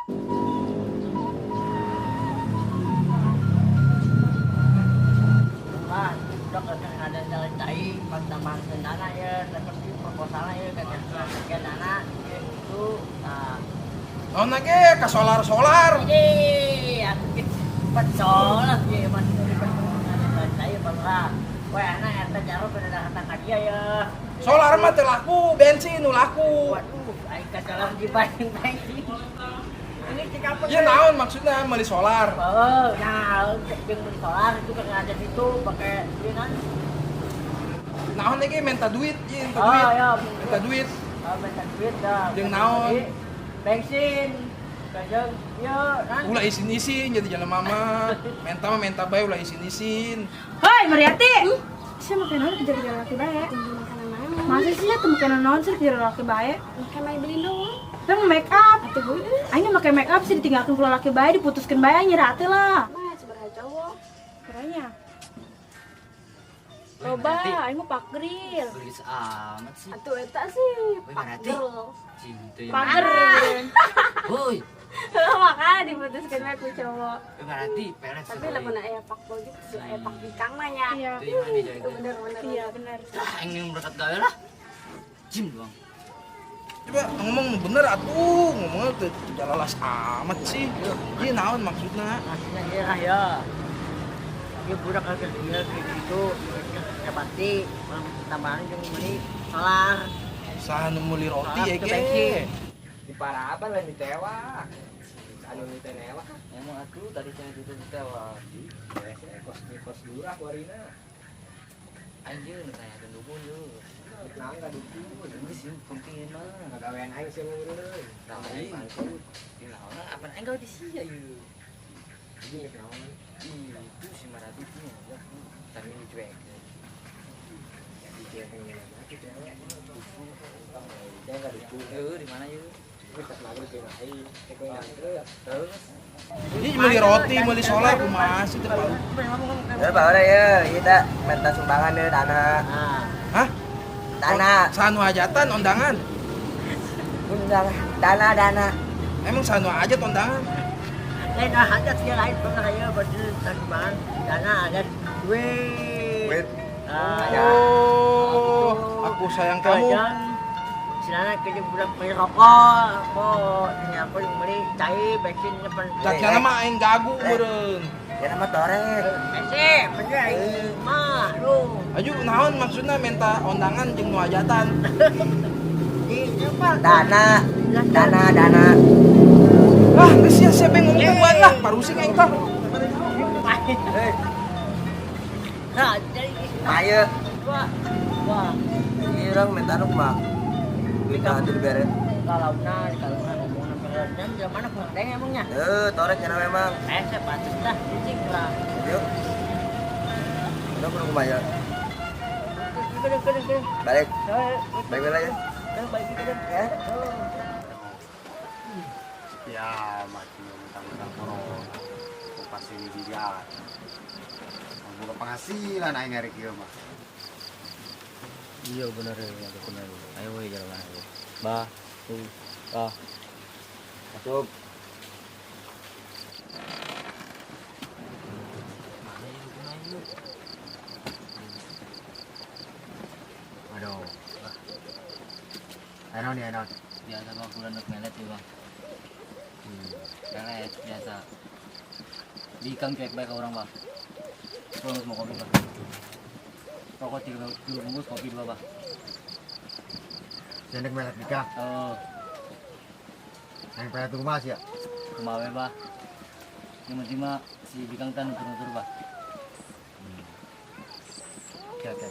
Wah, dok ada jalan cai, pas tambahan dana ya, dapat proposalnya ya, kan dana itu. Nah, oh nage ke solar-solar. Iya, aku solar ya, masih cai bangga. Wah, anak RT Jarot udah datang ka dia ya. Solar mah teu laku, bensin nu laku. Waduh, aing ka solar dibanding bensin. Ini cik apa? Ya naon maksudnya beli solar? Oh, nah, jeung beli solar itu kan ada situ pakai ieu kan. Naon lagi minta duit, ieu minta duit. Oh, ya, minta duit. Oh, minta duit dah. Jeung naon? Bensin. Jeung ieu kan. Ulah isin-isin jadi jalan mama. Menta mah menta bae ulah isin-isin. Hoi, Mariati. Sia make naon kejar-kejar laki bae? Masa sih ya tuh make naon sih kejar laki bae? Make Maybelline doang. Kita mau make up. Atuh gue. Aing make make up sih ditinggalkan ku laki bae, diputuskeun bae aing nyeri hati lah. Mah seberapa cowok. Kiranya. Loba, aing mau pak grill. Gelis amat sih. Atuh eta sih pak grill. Cinta yang Pak grill. Woi. Makanya diputuskeun bae ku cowok. Berarti pelet. Tapi lamun aya pak bogi kudu aya pak bikang mah nya. Iya. Itu bener-bener. Iya, bener. Aing nih berkat gawe lah. Jim doang. Coba ngomong bener atuh, ngomongnya tuh jalalas amat sih. Ieu naon maksudna? Maksudnya ieu lah ya. Ieu budak keur ieu gitu, capati, tambahan jeung meuli solar. Saha nu meuli roti ya ge. Di paraban lain ditewak. Anu ditewak. Emang atuh tadi saya itu ditewak. Kos kos lurah warina. Anjir, saya ada dukun yeuh. Naon ka dukun? Geus sih penting mah. Ngagawean aing sih meureun. Lain. Di lawan apa aing gawe di sia ieu. Jadi naon? Itu si Marati tuh ya. Tadi dicuek. Jadi cewek yang cewek. Dia enggak dukun. Heuh, di mana ieu? Terus. Ini beli roti, beli solar kumaha sih teh Pak? Ya Pak ya, kita minta sumbangan ya dana. Hah? Dana. Sanu hajatan undangan. Undangan, dana dana. Emang sanu hajat undangan? Lain hajat dia lain pernah ya berarti sumbangan dana ada duit. Duit. Oh, aku sayang kamu. Silana kerja budak beli rokok, kok ini aku yang beli cai bensin depan. Cak mah aing gagu meureun. Ya nama torek. Ese, bener aing mah lu. Aju naon maksudna minta undangan jeung nu hajatan? Dana, dana, dana. Ah, geus sia siapa yang ngomong buat lah, parusing aing tah. Nah, jadi Ayo. Wah. Wah. Ini orang minta nu kumaha? Duit nahan dibere. Kalau na, kalau na ngomongna bener dan mana kurang deng emangnya? Eh, torek nya memang. Eh, saya pantes dah, cicing lah. Yuk. Udah kurang kumaha ya? Balik. Balik lagi. Balik Ya. Ya, mati mentang-mentang corona. Kok pasti dia. Buka penghasilan aing hari kieu mah. Iya bener ya, bener. Ayo we jalan ayo. Bah, tuh, ah. Masuk. Mana ya dukun ayo? Aduh. Ayo nih, ayo. Biasa bang, bulan untuk melet ya bang. Melet biasa. Bikang cuek baik ke orang bang. Pulang mau kopi bang. Rokok 3 bungkus, kopi 2 bang. Jendek melet bikang. Oh. Yang pelet rumah sih ya? Rumah we bah. Yang penting mah si bikang tan nutur-nutur bah. Oke oke.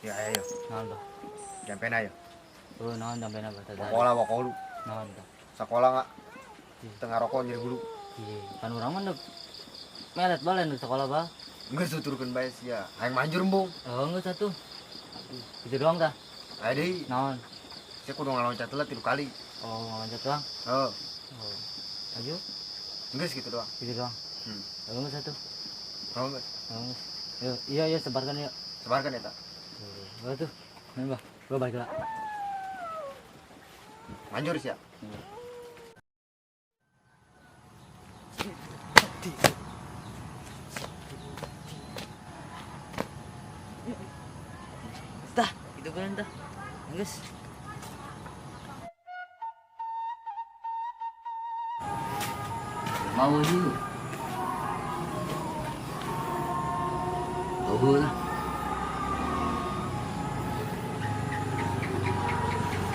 Ya ayo. Naon bah? Jampen ayo. Oh naon jampen bah? Sekolah wakolu. Naon bah? Sekolah nggak? Tengah rokok nyeri bulu. Iya, kan orang mah melet balen di sekolah bah. Enggak suturkeun bae sia. Hayang manjur embung. Oh enggak satu. Itu doang tah? Ayo deui. Naon? Sia kudu ngaloncat heula 3 kali. Oh, ngaloncat doang. Heeh. Oh. Ayo. Enggak segitu doang. Gitu doang. Oh enggak satu. Oh enggak. Oh enggak. Yo, iya iya sebarkan ya. Sebarkan ya, tak? Oh tuh. Main bah. Gua balik lah. Manjur sia. Tah, itu kan tah. Geus. Mau sih. Tahu lah.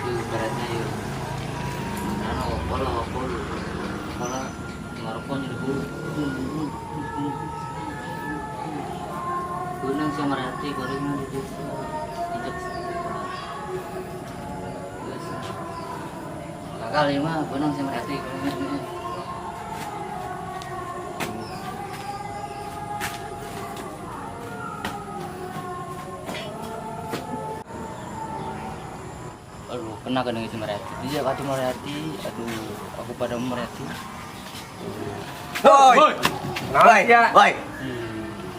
Itu beratnya yuk. Karena pola pola pola ngarepon jadi bulu. Gunung sama rati goreng di desa. Injek. Gagal ya mah, gunung sama rati goreng. Aduh, kena kan dengan si Mariati. Dia kata Mariati, aduh, aku pada Mariati. Hoi. Naon ya? Woi.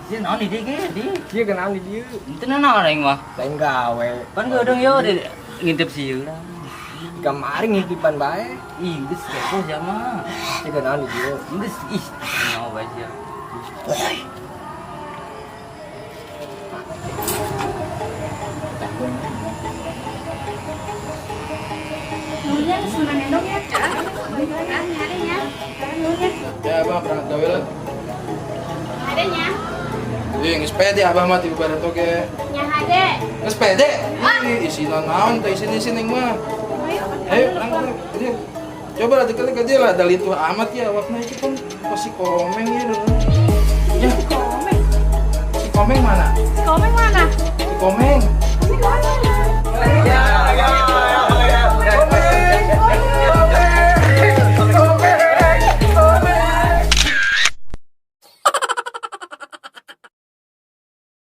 Si naon di dieu di. Ieu kenaon di dieu? Itu naon aing mah. Lain gawe. Pan geudeung yo di ngintip sieu lah. Di kamari ngintipan bae. Ih, geus kepo sia mah. Ieu kenaon di dieu? Geus ih, nyawa bae sia. Nuhunnya senang ngendong ya. Ah, adanya. Nuhunnya. Ya abah berangkat gawe lah. Adanya. Ih, geus pede abah mah tiba barat oge. Nya hade. Geus pede. Ih, isina naon teh isin-isin yang mah. Ayo, berangkat dia. Coba lah deket ke dia lah, dari itu amat ya awakna itu kan kok si Komeng ya. Ya, Si Komeng. si Komeng mana? Si Komeng mana? Si Komeng. Si Komeng.